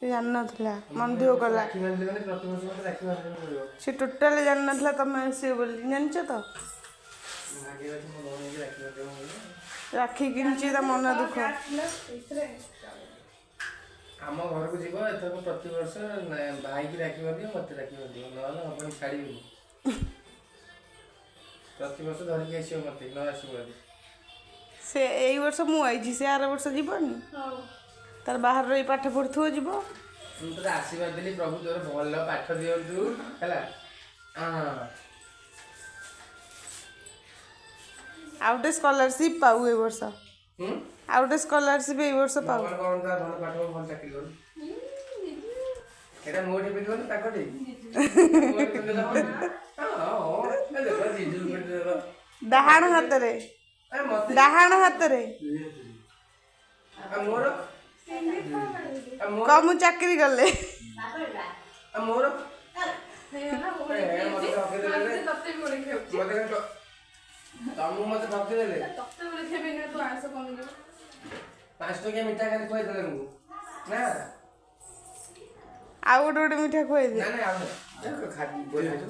ସେ ଜାଣିନଥିଲା, ମନ ଦୁଃଖ କଲା। ରାକ୍ଷୀ ବାନ୍ଧିଲେ ମାନେ ପ୍ରତିବର୍ଷ ମତେ ରାକ୍ଷୀ ବାନ୍ଧିବାକୁ ପଡ଼ିବ। ସେ ଟୋଟାଲି ଜାଣିନଥିଲା ତମେ ଆସିବ ବୋଲି, ଜାଣିଛ ତ? ମୋ ଭାଗ୍ୟରେ ଅଛି ମୋ ଭଉଣୀକି ରାକ୍ଷୀ ବାନ୍ଧିବାକୁ ମିଳିବ। ରାକ୍ଷୀ କିଣିଛି, ତା ମନ ଦୁଃଖ। ଆମ ଘରକୁ ଯିବ ଏଥରକ, ପ୍ରତିବର୍ଷ ଭାଇକି ରାକ୍ଷୀ ବାନ୍ଧିବ, ମତେ ରାକ୍ଷୀ ବାନ୍ଧିବ, ନହେଲେ ହବନି, ଛାଡ଼ିବିନି। ପ୍ରତିବର୍ଷ ଧରିକି ଆସିବ ମତେ, ନ ଆସିବ ଯଦି ସେ ଏଇ ବର୍ଷ ମୁଁ ଆଇଛି, ସେ ଆର ବର୍ଷ ଯିବନି? ତାର ବାହାରେ ରହି ପାଠ ପଢୁଥିବ, ଯିବ। ମୁଁ ତୋତେ ଆଶୀର୍ବାଦ ଦେଲି, ପ୍ରଭୁ ତୋର ଭଲ ପାଠ ଦିଅନ୍ତୁ, ହେଲା ହଁ। ଆଉ ଗୋଟେ ସ୍କଲାରସିପ୍ ପାଉ ଏ ବର୍ଷ। ହୁଁ। ଆଉ ଗୋଟେ ସ୍କଲାରସିପ୍ ଏଇ ବର୍ଷ ପାଉ। ଭଗବାନ କରନ୍ତୁ ଆଉ ଭଲ ପାଠ ପଢୁ, ଭଲ ଚାକିରି କରୁ। ଏଇଟା ମୋ ଠି ପିନ୍ଧିବନି, ତାଙ୍କ ଠି ମୋ ଠି ପିନ୍ଧିଲେ ହବନି? ହଁ, ଏ ଦେଖ, ଜିଜୁ ପିନ୍ଧିଦେଲ। ଡାହାଣ ହାତରେ। ଆରେ ମତେ ଡାହାଣ ହାତରେ। ଆଉ ମୋର, ଆଉ ମୋର କହ ମୁଁ ଚାକିରି କଲେ। ଆଉ ମୋର ଏ, ମତେ ଠକିଦେଲେ ରେ। ତତେ ବି ଗୋଟେ ଖେଳୁଛି। ମତେ କାଇଁ ତମକୁ ମତେ ଠକିଦେଲେ। ତତେ ଗୋଟେ ଖେଳିବିନି, ତୁ ଆଇଁଷ କମିଯିବ। 5 ଟଙ୍କିଆ ମିଠା ଖାଲି ଖୁଆଇଦେଲେ ମୁଁ ନା? ଆଉ ଗୋଟେ ଗୋଟେ ମିଠା ଖୁଆଇଦେ। ନା ନା, ଆଉ ନା। ଏ, ବହି ଖାଇଛୁ।